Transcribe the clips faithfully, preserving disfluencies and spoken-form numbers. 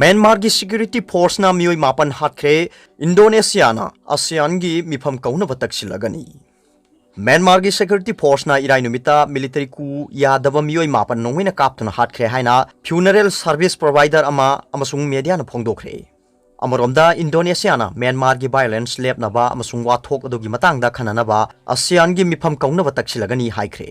ꯃ꯭ꯌꯥꯟꯃꯥꯔꯒꯤ security ꯐꯣꯔꯁꯅ ꯃꯤꯑꯣꯏ ꯃꯥꯄꯟ ꯍꯥꯠꯈ꯭ꯔꯦ꯫ ꯏꯟꯗꯣꯅꯦꯁꯤꯌꯥꯅ ꯑꯁꯤꯌꯥꯟꯒꯤ ꯃꯤꯐꯝ ꯀꯧꯅꯕ ꯇꯛꯁꯤꯜꯂꯒꯅꯤ꯫ ꯃ꯭ꯌꯥꯟꯃꯥꯔꯒꯤ ꯁꯦꯀ꯭ꯌꯨꯔꯤꯇꯤ ꯐꯣꯔꯁꯅ ꯏꯔꯥꯏ ꯅꯨꯃꯤꯠꯇ ꯃꯤꯂꯤꯇꯔꯤ coup ꯌꯥꯗꯕ ꯃꯤꯑꯣꯏ ꯃꯥꯄꯟ ꯅꯣꯡꯃꯩꯅ ꯀꯥꯞꯇꯨꯅ ꯍꯥꯠꯈ꯭ꯔꯦ ꯍꯥꯏꯅ funeral service provider ꯑꯃ ꯑꯃꯁꯨꯡ ꯃꯦꯗꯤꯌꯥꯅ ꯐꯣꯡꯗꯣꯛꯈ꯭ꯔꯦ꯫ ꯑꯃꯔꯣꯝꯗ, ꯏꯟꯗꯣꯅꯦꯁꯤꯌꯥꯅ ꯃ꯭ꯌꯥꯟꯃꯥꯔꯒꯤ violence ꯂꯦꯞꯅꯕ ꯑꯃꯁꯨꯡ ꯋꯥꯊꯣꯛ ꯑꯗꯨꯒꯤ ꯃꯇꯥꯡꯗ ꯈꯟꯅꯅꯕ ꯑꯁꯤꯌꯥꯟꯒꯤ ꯃꯤꯐꯝ ꯀꯧꯅꯕ ꯇꯛꯁꯤꯜꯂꯒꯅꯤ ꯍꯥꯏꯈ꯭ꯔꯦ꯫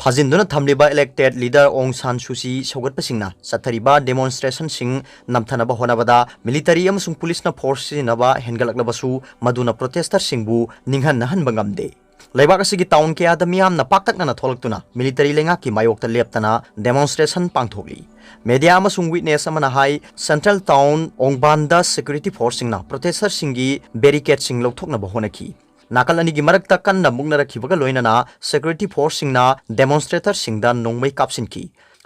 ꯐꯥꯖꯤꯟꯗꯨꯅ ꯊꯝꯂꯤꯕ elected leader ꯑꯣꯡ ꯁꯥꯟ ꯁꯨꯆꯤ ꯁꯧꯒꯠꯄꯁꯤꯡꯅ ꯆꯠꯊꯔꯤꯕ demonstrationꯁꯤꯡ ꯅꯝꯊꯅꯕ ꯍꯣꯠꯅꯕꯗ ꯃꯤꯂꯤꯇꯔꯤ ꯑꯃꯁꯨꯡ ꯄꯨꯂꯤꯁꯅ ꯐꯣꯔꯁ ꯁꯤꯖꯤꯟꯅꯕ ꯍꯦꯟꯒꯠꯂꯛꯂꯕꯁꯨ, ꯃꯗꯨꯅ ꯄ꯭ꯔꯣꯇꯦꯁꯇꯔꯁꯤꯡꯕꯨ ꯅꯤꯡꯍꯟꯅꯍꯟꯕ ꯉꯝꯗꯦ꯫ ꯂꯩꯕꯥꯛ ꯑꯁꯤꯒꯤ ꯇꯥꯎꯟ ꯀꯌꯥꯗ ꯃꯤꯌꯥꯝꯅ ꯄꯥꯛꯇꯛꯅꯅ ꯊꯣꯛꯂꯛꯇꯨꯅ ꯃꯤꯂꯤꯇꯔꯤ ꯂꯩꯉꯥꯛꯀꯤ ꯃꯥꯌꯣꯛꯇ ꯂꯦꯞꯇꯅ demonstration ꯄꯥꯡꯊꯣꯛꯂꯤ꯫ ꯃꯦꯗꯤꯌꯥ ꯑꯃꯁꯨꯡ ꯋꯤꯠꯅꯦꯁ ꯑꯃꯅ ꯍꯥꯏ, ꯁꯦꯟꯇ꯭ꯔꯦꯜ ꯇꯥꯎꯟ ꯑꯣꯡꯕꯥꯟꯗ ꯁꯦꯀ꯭ꯌꯨꯔꯤꯇꯤ ꯐꯣꯔꯁꯁꯤꯡꯅ ꯄ꯭ꯔꯣꯇꯦꯁꯇꯔꯁꯤꯡꯒꯤ ꯕꯦꯔꯤꯀꯦꯗꯁꯤꯡ ꯂꯧꯊꯣꯛꯅꯕ ꯍꯣꯠꯅꯈꯤ꯫ ꯅꯥꯀꯜ ꯑꯅꯤꯒꯤ ꯃꯔꯛꯇ ꯀꯟꯅ ꯃꯨꯛꯅꯔꯛꯈꯤꯕꯒ ꯂꯣꯏꯅꯅ ꯁꯦꯀ꯭ꯌꯨꯔꯤꯇꯤ ꯐꯣꯔꯁꯁꯤꯡꯅ ꯗꯦꯃꯣꯟꯁꯇ꯭ꯔꯦꯇꯔꯁꯤꯡꯗ ꯅꯣꯡꯃꯩ ꯀꯥꯞꯁꯤꯟꯈꯤ꯫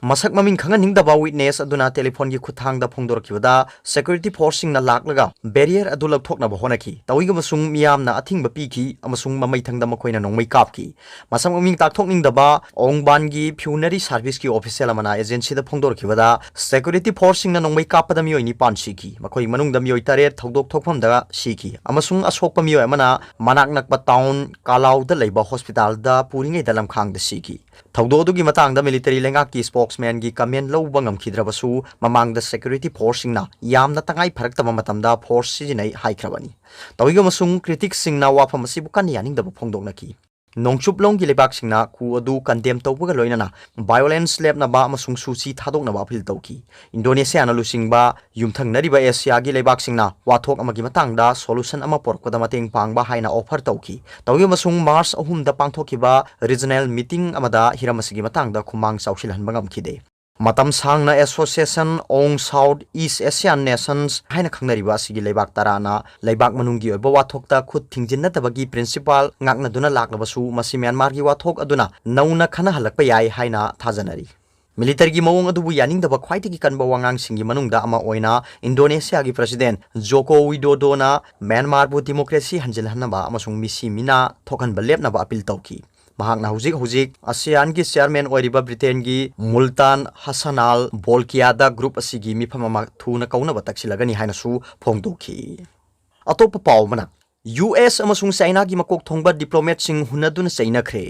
ꯃꯁꯛ ꯃꯃꯤꯡ ꯈꯪꯍꯟꯅꯤꯡꯗꯕ ꯋꯤꯠꯅꯦꯁ ꯑꯗꯨꯅ ꯇꯦꯂꯤꯐꯣꯟꯒꯤ ꯈꯨꯠꯊꯥꯡꯗ ꯐꯣꯡꯗꯣꯔꯛꯈꯤꯕꯗ, ꯁꯦꯀ꯭ꯌꯨꯔꯤꯇꯤ ꯐꯣꯔꯁꯁꯤꯡꯅ ꯂꯥꯛꯂꯒ ꯕꯦꯔꯤꯌꯔ ꯑꯗꯨ ꯂꯧꯊꯣꯛꯅꯕ ꯍꯣꯠꯅꯈꯤ꯫ ꯇꯧꯏꯒꯨꯝꯕꯁꯨꯡ ꯃꯤꯌꯥꯝꯅ ꯑꯊꯤꯡꯕ ꯄꯤꯈꯤ ꯑꯃꯁꯨꯡ ꯃꯃꯩꯊꯪꯗ ꯃꯈꯣꯏꯅ ꯅꯣꯡꯃꯩ ꯀꯥꯞꯈꯤ꯫ ꯃꯁꯛ ꯃꯃꯤꯡ ꯇꯥꯛꯊꯣꯛꯅꯤꯡꯗꯕ ꯑꯣꯡꯕꯥꯟꯒꯤ funerary serviceꯀꯤ official ꯑꯃꯅ agencyꯗ ꯐꯣꯡꯗꯣꯔꯛꯈꯤꯕꯗ, ꯁꯦꯀ꯭ꯌꯨꯔꯤꯇꯤ ꯐꯣꯔꯁꯁꯤꯡꯅ ꯅꯣꯡꯃꯩ ꯀꯥꯞꯄꯗ ꯃꯤꯑꯣꯏ ꯅꯤꯄꯥꯟ ꯁꯤꯈꯤ꯫ ꯃꯈꯣꯏ ꯃꯅꯨꯡꯗ ꯃꯤꯑꯣꯏ ꯇꯔꯦꯠ ꯊꯧꯗꯣꯛ ꯊꯣꯛꯐꯝꯗ ꯁꯤꯈꯤ ꯑꯃꯁꯨꯡ ꯑꯁꯣꯛꯄ ꯃꯤꯑꯣꯏ ꯑꯃꯅ ꯃꯅꯥꯛ ꯅꯛꯄ ꯇꯥꯎꯟ ꯀꯥꯂꯥꯎꯗ ꯂꯩꯕ ꯍꯣꯁꯄꯤꯇꯥꯜꯗ ꯄꯨꯔꯤꯉꯩꯗ ꯂꯝꯈꯥꯡꯗ ꯁꯤꯈꯤ꯫ ꯊꯧꯗꯣꯛ ꯑꯗꯨꯒꯤ ꯃꯇꯥꯡꯗ ꯃꯤꯂꯤꯇꯔꯤ ꯂꯩꯉꯥꯛꯀꯤ spokesmanꯒꯤ comment ꯂꯧꯕ ꯉꯝꯈꯤꯗ꯭ꯔꯕꯁꯨ, ꯃꯃꯥꯡꯗ ꯁꯦꯀ꯭ꯌꯨꯔꯤꯇꯤ ꯐꯣꯔꯁꯁꯤꯡꯅ ꯌꯥꯝꯅ ꯇꯉꯥꯏ ꯐꯔꯛꯇꯕ ꯃꯇꯝꯗ ꯐꯣꯔꯁ ꯁꯤꯖꯤꯟꯅꯩ ꯍꯥꯏꯈ꯭ꯔꯕꯅꯤ꯫ ꯇꯧꯏꯒꯨꯝꯕꯁꯨꯡ ꯀ꯭ꯔꯤꯇꯤꯛꯁꯁꯤꯡꯅ ꯋꯥꯐꯝ ꯑꯁꯤꯕꯨ ꯀꯟꯅ ꯌꯥꯅꯤꯡꯗꯕ ꯐꯣꯡꯗꯣꯛꯅꯈꯤ꯫ ꯅꯣꯡꯆꯨꯞꯂꯣꯝꯒꯤ ꯂꯩꯕꯥꯛꯁꯤꯡꯅ coup ꯑꯗꯨ condemn ꯇꯧꯕꯒ ꯂꯣꯏꯅꯅ violence ꯂꯦꯞꯅꯕ ꯑꯃꯁꯨꯡ ꯁꯨꯆꯤ ꯊꯥꯗꯣꯛꯅꯕ appeal ꯇꯧꯈꯤ꯫ ꯏꯟꯗꯣꯅꯦꯁꯤꯌꯥꯅ ꯂꯨꯆꯤꯡꯕ ꯌꯨꯝꯊꯪꯅꯔꯤꯕ ꯑꯦꯁꯤꯌꯥꯒꯤ ꯂꯩꯕꯥꯛꯁꯤꯡꯅ ꯋꯥꯊꯣꯛ ꯑꯃꯒꯤ ꯃꯇꯥꯡꯗ solution ꯑꯃ ꯄꯨꯔꯛꯄꯗ ꯃꯇꯦꯡ ꯄꯥꯡꯕ ꯍꯥꯏꯅ offer ꯇꯧꯈꯤ꯫ ꯇꯧꯏꯒꯨꯝꯕꯁꯨꯡ ꯃꯥꯔꯆ ꯑꯍꯨꯝꯗ ꯄꯥꯡꯊꯣꯛꯈꯤꯕ regional meeting ꯑꯃꯗ ꯍꯤꯔꯝ ꯑꯁꯤꯒꯤ ꯃꯇꯥꯡꯗ ꯈꯨꯃꯥꯡ ꯆꯥꯎꯁꯤꯜꯍꯟꯕ ꯉꯝꯈꯤꯗꯦ꯫ ꯃꯇꯝ ꯁꯥꯡꯅ Association on South East Asian Nations ꯍꯥꯏꯅ ꯈꯪꯅꯔꯤꯕ ꯑꯁꯤꯒꯤ ꯂꯩꯕꯥꯛ ꯇꯔꯥꯅ ꯂꯩꯕꯥꯛ ꯃꯅꯨꯡꯒꯤ ꯑꯣꯏꯕ ꯋꯥꯊꯣꯛꯇ ꯈꯨꯠ ꯊꯤꯡꯖꯤꯟꯅꯗꯕꯒꯤ principle ꯉꯥꯛꯅꯗꯨꯅ ꯂꯥꯛꯂꯕꯁꯨ, ꯃꯁꯤ ꯃ꯭ꯌꯥꯟꯃꯥꯔꯒꯤ ꯋꯥꯊꯣꯛ ꯑꯗꯨꯅ ꯅꯧꯅ ꯈꯟꯅꯍꯜꯂꯛꯄ ꯌꯥꯏ ꯍꯥꯏꯅ ꯊꯥꯖꯅꯔꯤ꯫ ꯃꯤꯂꯤꯇꯔꯤꯒꯤ ꯃꯑꯣꯡ ꯑꯗꯨꯕꯨ ꯌꯥꯅꯤꯡꯗꯕ ꯈ꯭ꯋꯥꯏꯗꯒꯤ ꯀꯟꯕ ꯋꯥꯉꯥꯡꯁꯤꯡꯒꯤ ꯃꯅꯨꯡꯗ ꯑꯃ ꯑꯣꯏꯅ ꯏꯟꯗꯣꯅꯦꯁꯤꯌꯥꯒꯤ president Joko Widodoꯅ ꯃ꯭ꯌꯥꯟꯃꯥꯔꯕꯨ democracy ꯍꯟꯖꯤꯜꯍꯟꯅꯕ ꯑꯃꯁꯨꯡ ꯃꯤꯁꯤ ꯃꯤꯅꯥ ꯊꯣꯛꯍꯟꯕ ꯂꯦꯞꯅꯕ appeal ꯇꯧꯈꯤ꯫ ꯃꯍꯥꯛꯅ ꯍꯧꯖꯤꯛ ꯍꯧꯖꯤꯛ ASEANꯒꯤ chairman ꯑꯣꯏꯔꯤꯕ ꯕ꯭ꯔꯤꯇꯦꯟꯒꯤ ꯃꯨꯜꯇꯥꯟ ꯍꯁꯟ ꯑꯜ ꯕꯣꯜꯀꯤꯌꯥꯗ group ꯑꯁꯤꯒꯤ ꯃꯤꯐꯝ ꯑꯃ ꯊꯨꯅ ꯀꯧꯅꯕ ꯇꯛꯁꯤꯜꯂꯒꯅꯤ ꯍꯥꯏꯅꯁꯨ ꯐꯣꯡꯗꯣꯛꯈꯤ꯫ ꯑꯇꯣꯞꯄ ꯄꯥꯎ ꯑꯃꯅ, ꯌꯨ ꯑꯦꯁ ꯑꯃꯁꯨꯡ ꯆꯥꯏꯅꯥꯒꯤ ꯃꯀꯣꯛ ꯊꯣꯡꯕ diplomatꯁꯤꯡ ꯍꯨꯟꯅꯗꯨꯅ ꯆꯩꯅꯈ꯭ꯔꯦ꯫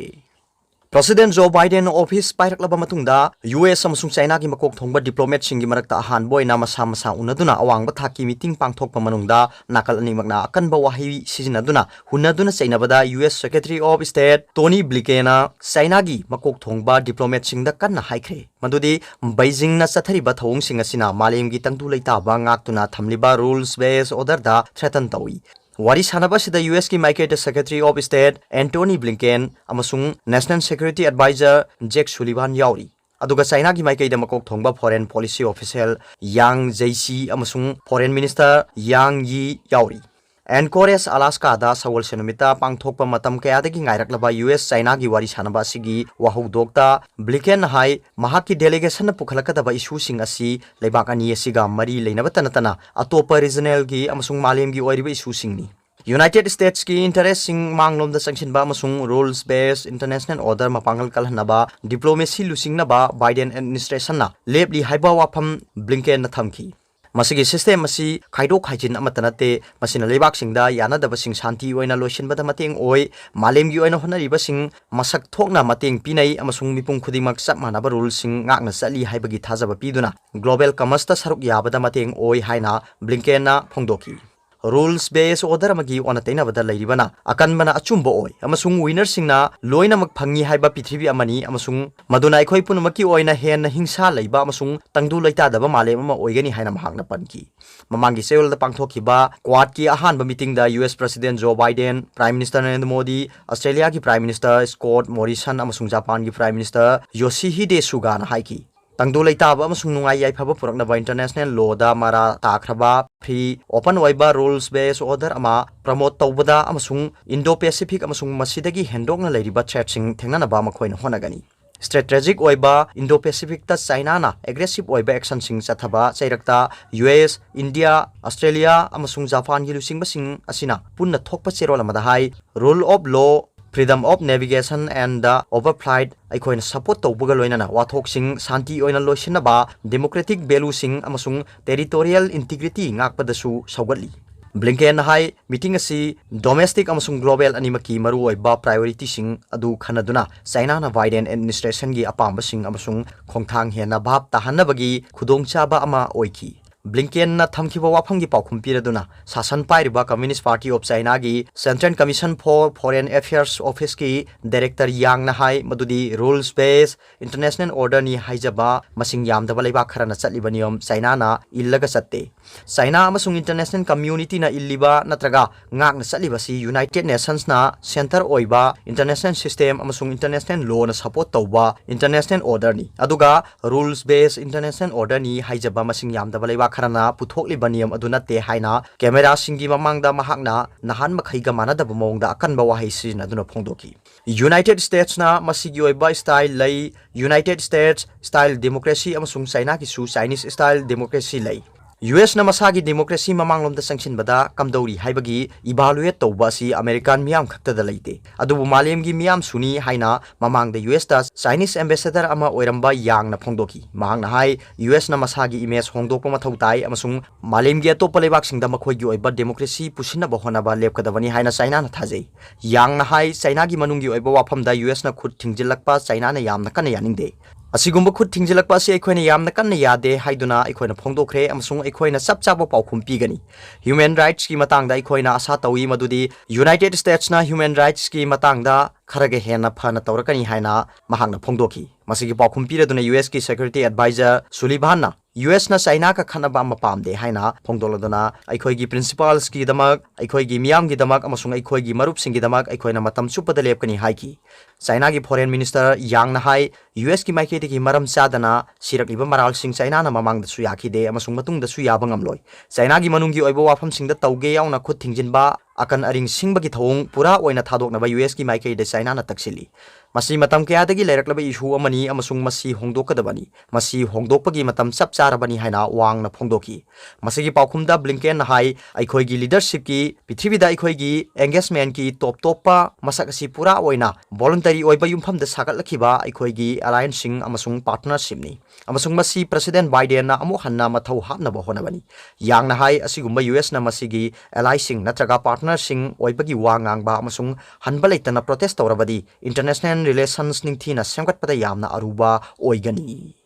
President Joe Biden office ꯄꯥꯏꯔꯛꯂꯕ ꯃꯇꯨꯡꯗ, ꯌꯨ ꯑꯦꯁ ꯑꯃꯁꯨꯡ ꯆꯥꯏꯅꯥꯒꯤ ꯃꯀꯣꯛ ꯊꯣꯡꯕ diplomatꯁꯤꯡꯒꯤ ꯃꯔꯛꯇ ꯑꯍꯥꯟꯕ ꯑꯣꯏꯅ ꯃꯁꯥ ꯃꯁꯥ ꯎꯅꯗꯨꯅ ꯑꯋꯥꯡꯕ ꯊꯥꯛꯀꯤ meeting ꯄꯥꯡꯊꯣꯛꯄ ꯃꯅꯨꯡꯗ, ꯅꯥꯀꯜ ꯑꯅꯤꯃꯛꯅ ꯑꯀꯟꯕ ꯋꯥꯍꯩ ꯁꯤꯖꯤꯟꯅꯗꯨꯅ ꯍꯨꯟꯅꯗꯨꯅ ꯆꯩꯅꯕꯗ, U S Secretary of State Tony Blinkenꯅ ꯆꯥꯏꯅꯥꯒꯤ ꯃꯀꯣꯛ ꯊꯣꯡꯕ diplomatꯁꯤꯡꯗ ꯀꯟꯅ ꯍꯥꯏꯈ꯭ꯔꯦ ꯃꯗꯨꯗꯤ ꯕꯩꯖꯤꯡꯅ ꯆꯠꯊꯔꯤꯕ ꯊꯧꯑꯣꯡꯁꯤꯡ ꯑꯁꯤꯅ ꯃꯥꯂꯦꯝꯒꯤ ꯇꯪꯗꯨ ꯂꯩꯇꯥꯕ ꯉꯥꯛꯇꯨꯅ ꯊꯝꯂꯤꯕ rules based orderꯗ threaten ꯇꯧꯏ꯫ ꯋꯥꯔꯤ ꯁꯥꯟꯅꯕ ꯑꯁꯤꯗ ꯌꯨ ꯑꯦꯁꯀꯤ ꯃꯥꯏꯀꯩꯗ Secretary of State Antony Blinken ꯑꯃꯁꯨꯡ National Security Advisor Jake Sullivan ꯌꯥꯎꯔꯤ꯫ ꯑꯗꯨꯒ ꯆꯥꯏꯅꯥꯒꯤ ꯃꯥꯏꯀꯩꯗ ꯃꯀꯣꯛ ꯊꯣꯡꯕ foreign policy official Yang Jiechi ꯑꯃꯁꯨꯡ Foreign Minister Wang Yi ꯌꯥꯎꯔꯤ꯫ Anchorage, Alaskaꯗ ꯁꯒꯣꯜꯁꯦꯟ ꯅꯨꯃꯤꯠꯇ ꯄꯥꯡꯊꯣꯛꯄ ꯃꯇꯝ ꯀꯌꯥꯗꯒꯤ ꯉꯥꯏꯔꯛꯂꯕ ꯌꯨ ꯑꯦꯁ ꯆꯥꯏꯅꯥꯒꯤ ꯋꯥꯔꯤ ꯁꯥꯟꯅꯕ ꯑꯁꯤꯒꯤ ꯋꯥꯍꯧꯗꯣꯛꯇ Blinkenꯅ ꯍꯥꯏ, ꯃꯍꯥꯛꯀꯤ delegationꯅ ꯄꯨꯈꯠꯂꯛꯀꯗꯕ issueꯁꯤꯡ ꯑꯁꯤ ꯂꯩꯕꯥꯛ ꯑꯅꯤ ꯑꯁꯤꯒ ꯃꯔꯤ ꯂꯩꯅꯕꯇ ꯅꯠꯇꯅ ꯑꯇꯣꯞꯄ regionalꯒꯤ ꯑꯃꯁꯨꯡ ꯃꯥꯂꯦꯝꯒꯤ ꯑꯣꯏꯔꯤꯕ issueꯁꯤꯡꯅꯤ꯫ United Statesꯀꯤ interestꯁꯤꯡ ꯃꯥꯡꯂꯣꯝꯗ ꯆꯪꯁꯤꯟꯕ ꯑꯃꯁꯨꯡ rules based international order ꯃꯄꯥꯡꯒꯜ ꯀꯜꯍꯟꯅꯕ diplomacy ꯂꯨꯆꯤꯡꯅꯕ Biden administrationꯅ ꯂꯦꯞꯂꯤ ꯍꯥꯏꯕ ꯋꯥꯐꯝ Blinkenꯅ ꯊꯝꯈꯤ꯫ ꯃꯁꯤꯒꯤ system ꯑꯁꯤ ꯈꯥꯏꯗꯣꯛ ꯈꯥꯏꯖꯤꯟ ꯑꯃꯠꯇ ꯅꯠꯇꯦ, ꯃꯁꯤꯅ ꯂꯩꯕꯥꯛꯁꯤꯡꯗ ꯌꯥꯅꯗꯕꯁꯤꯡ ꯁꯥꯟꯇꯤ ꯑꯣꯏꯅ ꯂꯣꯏꯁꯤꯟꯕꯗ ꯃꯇꯦꯡ ꯑꯣꯏ, ꯃꯥꯂꯦꯝꯒꯤ ꯑꯣꯏꯅ ꯍꯣꯠꯅꯔꯤꯕꯁꯤꯡ ꯃꯁꯛ ꯊꯣꯛꯅ ꯃꯇꯦꯡ ꯄꯤꯅꯩ ꯑꯃꯁꯨꯡ ꯃꯤꯄꯨꯝ ꯈꯨꯗꯤꯡꯃꯛ ꯆꯞ ꯃꯥꯟꯅꯕ ruleꯁꯤꯡ ꯉꯥꯛꯅ ꯆꯠꯂꯤ ꯍꯥꯏꯕꯒꯤ ꯊꯥꯖꯕ ꯄꯤꯗꯨꯅ global commerceꯇ ꯁꯔꯨꯛ ꯌꯥꯕꯗ ꯃꯇꯦꯡ ꯑꯣꯏ ꯍꯥꯏꯅ Blinkenꯅ ꯐꯣꯡꯗꯣꯛꯈꯤ꯫ Rules based order ꯑꯃꯒꯤ ꯑꯣꯟꯅ ꯇꯩꯅꯕꯗ ꯂꯩꯔꯤꯕꯅ ꯑꯀꯟꯕꯅ ꯑꯆꯨꯝꯕ ꯑꯣꯏ ꯑꯃꯁꯨꯡ winnerꯁꯤꯡꯅ ꯂꯣꯏꯅꯃꯛ ꯐꯪꯏ ꯍꯥꯏꯕ ꯄ꯭ꯔꯤꯊꯤꯕꯤ ꯑꯃꯅꯤ ꯑꯃꯁꯨꯡ ꯃꯗꯨꯅ ꯑꯩꯈꯣꯏ ꯄꯨꯝꯅꯃꯛꯀꯤ ꯑꯣꯏꯅ ꯍꯦꯟꯅ ꯍꯤꯡꯁꯥ ꯂꯩꯕ ꯑꯃꯁꯨꯡ ꯇꯪꯗꯨ ꯂꯩꯇꯥꯗꯕ ꯃꯥꯂꯦꯝ ꯑꯃ ꯑꯣꯏꯒꯅꯤ ꯍꯥꯏꯅ ꯃꯍꯥꯛꯅ ꯄꯟꯈꯤ꯫ ꯃꯃꯥꯡꯒꯤ ꯆꯌꯣꯜꯗ ꯄꯥꯡꯊꯣꯛꯈꯤꯕ Quadꯀꯤ ꯑꯍꯥꯟꯕ meetingꯗ U S President Joe Biden, Prime Minister Narendra Modi, ꯑꯁꯇ꯭ꯔꯦꯂꯤꯌꯥꯒꯤ Prime Minister Scott Morrison ꯑꯃꯁꯨꯡ ꯖꯄꯥꯟꯒꯤ Prime Minister Yoshihide Sugana ꯍꯥꯏꯈꯤ꯫ ꯇꯪꯗꯨ ꯂꯩꯇꯥꯕ ꯑꯃꯁꯨꯡ ꯅꯨꯡꯉꯥꯏ ꯌꯥꯏꯐꯕ ꯄꯨꯔꯛꯅꯕ international lawꯗ ꯃꯔꯥ ꯇꯥꯈ꯭ꯔꯕ, free, open ꯑꯣꯏꯕ rules based order ꯑꯃ promote ꯇꯧꯕꯗ ꯑꯃꯁꯨꯡ Indo-Pacific ꯑꯃꯁꯨꯡ ꯃꯁꯤꯗꯒꯤ ꯍꯦꯟꯗꯣꯛꯅ ꯂꯩꯔꯤꯕ threatꯁꯤꯡ ꯊꯦꯡꯅꯅꯕ ꯃꯈꯣꯏꯅ ꯍꯣꯠꯅꯒꯅꯤ꯫ Strategic ꯑꯣꯏꯕ Indo-Pacificꯇ ꯆꯥꯏꯅꯥꯅ aggressive ꯑꯣꯏꯕ actionꯁꯤꯡ ꯆꯠꯊꯕ ꯆꯩꯔꯛꯇ ꯌꯨ ꯑꯦꯁ, ꯏꯟꯗꯤꯌꯥ, ꯑꯁꯇ꯭ꯔꯦꯂꯤꯌꯥ ꯑꯃꯁꯨꯡ ꯖꯄꯥꯟꯒꯤ ꯂꯨꯆꯤꯡꯕꯁꯤꯡ ꯑꯁꯤꯅ ꯄꯨꯟꯅ ꯊꯣꯛꯄ ꯆꯦꯔꯣꯜ ꯑꯃꯗ ꯍꯥꯏ, rule of law Freedom of Navigation and the Overflight ꯑꯩꯈꯣꯏꯅ support ꯇꯧꯕꯒ ꯂꯣꯏꯅꯅ ꯋꯥꯊꯣꯛꯁꯤꯡ ꯁꯥꯟꯇꯤ ꯑꯣꯏꯅ ꯂꯣꯏꯁꯤꯟꯅꯕ, democratic valueꯁꯤꯡ ꯑꯃꯁꯨꯡ territorial integrity ꯉꯥꯛꯄꯗꯁꯨ ꯁꯧꯒꯠꯂꯤ꯫ ꯕ꯭ꯂꯤꯡꯀꯦꯟꯅ ꯍꯥꯏ, meeting ꯑꯁꯤ domestic ꯑꯃꯁꯨꯡ global ꯑꯅꯤꯃꯛꯀꯤ ꯃꯔꯨꯑꯣꯏꯕ priorityꯁꯤꯡ ꯑꯗꯨ ꯈꯟꯅꯗꯨꯅ ꯆꯥꯏꯅꯥꯅ Biden administrationꯒꯤ ꯑꯄꯥꯝꯕꯁꯤꯡ ꯑꯃꯁꯨꯡ ꯈꯣꯡꯊꯥꯡ ꯍꯦꯟꯅ ꯚꯥꯞ ꯇꯥꯍꯟꯅꯕꯒꯤ ꯈꯨꯗꯣꯡꯆꯥꯕ ꯑꯃ ꯑꯣꯏꯈꯤ꯫ ꯕ꯭ꯂꯤꯡꯀꯦꯟꯅ ꯊꯝꯈꯤꯕ ꯋꯥꯐꯝꯒꯤ ꯄꯥꯎꯈꯨꯝ ꯄꯤꯔꯗꯨꯅ, ꯁꯥꯁꯟ ꯄꯥꯏꯔꯤꯕ Communist Party of Chinaꯒꯤ Central Commission for Foreign Affairs Officeꯀꯤ director ꯌꯥꯡꯅ ꯍꯥꯏ ꯃꯗꯨꯗꯤ rules based international orderꯅꯤ ꯍꯥꯏꯖꯕ ꯃꯁꯤꯡ ꯌꯥꯝꯗꯕ ꯂꯩꯕꯥꯛ ꯈꯔꯅ ꯆꯠꯂꯤꯕ ꯅꯤꯌꯝ ꯆꯥꯏꯅꯥꯅ ꯏꯜꯂꯒ ꯆꯠꯇꯦ꯫ ꯆꯥꯏꯅꯥ ꯑꯃꯁꯨꯡ international communityꯅ ꯏꯜꯂꯤꯕ ꯅꯠꯇ꯭ꯔꯒ ꯉꯥꯛꯅ ꯆꯠꯂꯤꯕꯁꯤ United Nationsꯅ centre ꯑꯣꯏꯕ international system ꯑꯃꯁꯨꯡ international lawꯅ support ꯇꯧꯕ international orderꯅꯤ꯫ ꯑꯗꯨꯒ rules based international orderꯅꯤ ꯍꯥꯏꯖꯕ ꯃꯁꯤꯡ ꯌꯥꯝꯗꯕ ꯂꯩꯕꯥꯛ ꯈꯔꯅ ꯄꯨꯊꯣꯛꯂꯤꯕ ꯅꯤꯌꯝ ꯑꯗꯨ ꯅꯠꯇꯦ ꯍꯥꯏꯅ cameraꯁꯤꯡꯒꯤ ꯃꯃꯥꯡꯗ ꯃꯍꯥꯛꯅ ꯅꯍꯥꯟ ꯃꯈꯩꯒ ꯃꯥꯟꯅꯗꯕ ꯃꯑꯣꯡꯗ ꯑꯀꯟꯕ ꯋꯥꯍꯩ ꯁꯤꯖꯤꯟꯅꯗꯨꯅ ꯐꯣꯡꯗꯣꯛꯈꯤ꯫ United Statesꯅ ꯃꯁꯤꯒꯤ ꯑꯣꯏꯕ style ꯂꯩ, United States style democracy ꯑꯃꯁꯨꯡ ꯆꯥꯏꯅꯥꯒꯤꯁꯨ Chinese style democracy ꯂꯩ꯫ USꯅ ꯃꯁꯥꯒꯤ democracy ꯃꯃꯥꯡꯂꯣꯝꯗ ꯆꯪꯁꯤꯟꯕꯗ ꯀꯝꯗꯧꯔꯤ ꯍꯥꯏꯕꯒꯤ evaluate ꯇꯧꯕ ꯑꯁꯤ American ꯃꯤꯌꯥꯝ ꯈꯛꯇꯗ ꯂꯩꯇꯦ, ꯑꯗꯨꯕꯨ ꯃꯥꯂꯦꯝꯒꯤ ꯃꯤꯌꯥꯝꯁꯨꯅꯤ ꯍꯥꯏꯅ ꯃꯃꯥꯡꯗ USꯇ Chinese ambassador ꯑꯃ ꯑꯣꯏꯔꯝꯕ ꯌꯥꯡꯅ ꯐꯣꯡꯗꯣꯛꯈꯤ꯫ ꯃꯍꯥꯛꯅ ꯍꯥꯏ, USꯅ ꯃꯁꯥꯒꯤ image ꯍꯣꯡꯗꯣꯛꯄ ꯃꯊꯧ ꯇꯥꯏ ꯑꯃꯁꯨꯡ ꯃꯥꯂꯦꯝꯒꯤ ꯑꯇꯣꯞꯄ ꯂꯩꯕꯥꯛꯁꯤꯡꯗ ꯃꯈꯣꯏꯒꯤ ꯑꯣꯏꯕ democracy ꯄꯨꯁꯤꯟꯅꯕ ꯍꯣꯠꯅꯕ ꯂꯦꯞꯀꯗꯕꯅꯤ ꯍꯥꯏꯅ ꯆꯥꯏꯅꯥꯅ ꯊꯥꯖꯩ꯫ ꯌꯥꯡꯅ ꯍꯥꯏ, ꯆꯥꯏꯅꯥꯒꯤ ꯃꯅꯨꯡꯒꯤ ꯑꯣꯏꯕ ꯋꯥꯐꯝꯗ USꯅ ꯈꯨꯠ ꯊꯤꯡꯖꯤꯜꯂꯛꯄ ꯆꯥꯏꯅꯥꯅ ꯌꯥꯝꯅ ꯀꯟꯅ ꯌꯥꯅꯤꯡꯗꯦ꯫ ꯑꯁꯤꯒꯨꯝꯕ ꯈꯨꯠ ꯊꯤꯡꯖꯤꯜꯂꯛꯄ ꯑꯁꯤ ꯑꯩꯈꯣꯏꯅ ꯌꯥꯝꯅ ꯀꯟꯅ ꯌꯥꯗꯦ ꯍꯥꯏꯗꯨꯅ ꯑꯩꯈꯣꯏꯅ ꯐꯣꯡꯗꯣꯛꯈ꯭ꯔꯦ ꯑꯃꯁꯨꯡ ꯑꯩꯈꯣꯏꯅ ꯆꯞ ꯆꯥꯕ ꯄꯥꯎꯈꯨꯝ ꯄꯤꯒꯅꯤ꯫ Human rightsꯀꯤ ꯃꯇꯥꯡꯗ ꯑꯩꯈꯣꯏꯅ ꯑꯥꯁꯥ ꯇꯧꯏ ꯃꯗꯨꯗꯤ United Statesꯅ human rightsꯀꯤ ꯃꯇꯥꯡꯗ ꯈꯔꯒ ꯍꯦꯟꯅ ꯐꯅ ꯇꯧꯔꯛꯀꯅꯤ ꯍꯥꯏꯅ ꯃꯍꯥꯛꯅ ꯐꯣꯡꯗꯣꯛꯈꯤ꯫ ꯃꯁꯤꯒꯤ ꯄꯥꯎꯈꯨꯝ ꯄꯤꯔꯗꯨꯅ USꯀꯤ security advisor ꯁꯨꯂꯤꯚꯥꯟꯅ USꯅ ꯆꯥꯏꯅꯥꯒ ꯈꯠꯅꯕ ꯑꯃ ꯄꯥꯝꯗꯦ ꯍꯥꯏꯅ ꯐꯣꯡꯗꯣꯛꯂꯗꯨꯅ, ꯑꯩꯈꯣꯏꯒꯤ principlesꯀꯤꯗꯃꯛ, ꯑꯩꯈꯣꯏꯒꯤ ꯃꯤꯌꯥꯝꯒꯤꯗꯃꯛ ꯑꯃꯁꯨꯡ ꯑꯩꯈꯣꯏꯒꯤ ꯃꯔꯨꯞꯁꯤꯡꯒꯤꯗꯃꯛ ꯑꯩꯈꯣꯏꯅ ꯃꯇꯝ ꯆꯨꯞꯄꯗ ꯂꯦꯞꯀꯅꯤ ꯍꯥꯏꯈꯤ꯫ ꯆꯥꯏꯅꯥꯒꯤ foreign minister ꯌꯥꯡꯅ ꯍꯥꯏ, ꯌꯨ ꯑꯦꯁꯀꯤ ꯃꯥꯏꯀꯩꯗꯒꯤ ꯃꯔꯝ ꯆꯥꯗꯅ ꯁꯤꯔꯛꯂꯤꯕ ꯃꯔꯥꯜꯁꯤꯡ ꯆꯥꯏꯅꯥꯅ ꯃꯃꯥꯡꯗꯁꯨ ꯌꯥꯈꯤꯗꯦ ꯑꯃꯁꯨꯡ ꯃꯇꯨꯡꯗꯁꯨ ꯌꯥꯕ ꯉꯝꯂꯣꯏ꯫ ꯆꯥꯏꯅꯥꯒꯤ ꯃꯅꯨꯡꯒꯤ ꯑꯣꯏꯕ ꯋꯥꯐꯝꯁꯤꯡꯗ ꯇꯧꯒꯦ ꯌꯥꯎꯅ ꯈꯨꯠ ꯊꯤꯡꯖꯤꯟꯕ, ꯑꯀꯟ ꯑꯔꯤꯡ ꯁꯤꯡꯕꯒꯤ ꯊꯧꯑꯣꯡ ꯄꯨꯔꯥ ꯑꯣꯏꯅ ꯊꯥꯗꯣꯛꯅꯕ ꯌꯨ ꯑꯦꯁꯀꯤ ꯃꯥꯏꯀꯩꯗ ꯆꯥꯏꯅꯥꯅ ꯇꯛꯁꯤꯜꯂꯤ꯫ ꯃꯁꯤ ꯃꯇꯝ ꯀꯌꯥꯗꯒꯤ ꯂꯩꯔꯛꯂꯕ ꯏꯁꯨ ꯑꯃꯅꯤ ꯑꯃꯁꯨꯡ ꯃꯁꯤ ꯍꯣꯡꯗꯣꯛꯀꯗꯕꯅꯤ꯫ ꯃꯁꯤ ꯍꯣꯡꯗꯣꯛꯄꯒꯤ ꯃꯇꯝ ꯆꯞ ꯆꯥꯔꯕꯅꯤ ꯍꯥꯏꯅ ꯋꯥꯡꯅ ꯐꯣꯡꯗꯣꯛꯈꯤ꯫ ꯃꯁꯤꯒꯤ ꯄꯥꯎꯈꯨꯝꯗ ꯕ꯭ꯂꯤꯡꯀꯦꯟꯅ ꯍꯥꯏ, "ꯑꯩꯈꯣꯏꯒꯤ ꯂꯤꯗꯔꯁꯤꯞꯀꯤ, ꯄ꯭ꯔꯤꯊꯤꯕꯤꯗ ꯑꯩꯈꯣꯏꯒꯤ ꯑꯦꯡꯒꯦꯖꯃꯦꯟꯠꯀꯤ ꯇꯣꯞ ꯇꯣꯞꯄ ꯃꯁꯛ ꯑꯁꯤ ꯄꯨꯔꯥ ꯑꯣꯏꯅ ꯚꯣꯂꯨꯟꯇꯔꯤ ꯑꯣꯏꯕ ꯌꯨꯝꯐꯝꯗ ꯁꯥꯒꯠꯂꯛꯈꯤꯕ ꯑꯩꯈꯣꯏꯒꯤ ꯑꯦꯂꯥꯏꯟꯁꯁꯤꯡ ꯑꯃꯁꯨꯡ ꯄꯥꯔꯠꯅꯔꯁꯤꯞꯅꯤ꯫ ꯑꯃꯁꯨꯡ ꯃꯁꯤ ꯄ꯭ꯔꯦꯁꯤꯗꯦꯟꯠ ꯕꯥꯏꯗꯦꯟꯅ ꯑꯃꯨꯛ ꯍꯟꯅ ꯃꯊꯧ ꯍꯥꯞꯅꯕ ꯍꯣꯠꯅꯕꯅꯤ꯫" ꯌꯥꯡꯅ ꯍꯥꯏ, "ꯑꯁꯤꯒꯨꯝꯕ ꯌꯨ ꯑꯦꯁꯅ ꯃꯁꯤꯒꯤ ꯑꯦꯂꯥꯏꯁꯤꯡ ꯅꯠꯇ꯭ꯔꯒ ꯄꯥꯔꯠꯅꯔꯁꯤꯡ ꯑꯣꯏꯕꯒꯤ ꯋꯥ ꯉꯥꯡꯕ ꯑꯃꯁꯨꯡ ꯍꯟꯕ ꯂꯩꯇꯅ ꯄ꯭ꯔꯣꯇꯦꯁ ꯇꯧꯔꯕꯗꯤ ꯏꯟꯇꯔꯅꯦꯁꯅꯦꯜ ꯔꯤꯂꯦꯁꯟꯁ ꯅꯤꯡꯊꯤꯅ ꯁꯦꯝꯒꯠꯄꯗ ꯌꯥꯝꯅ ꯑꯔꯨꯕ ꯑꯣꯏꯒꯅꯤ꯫"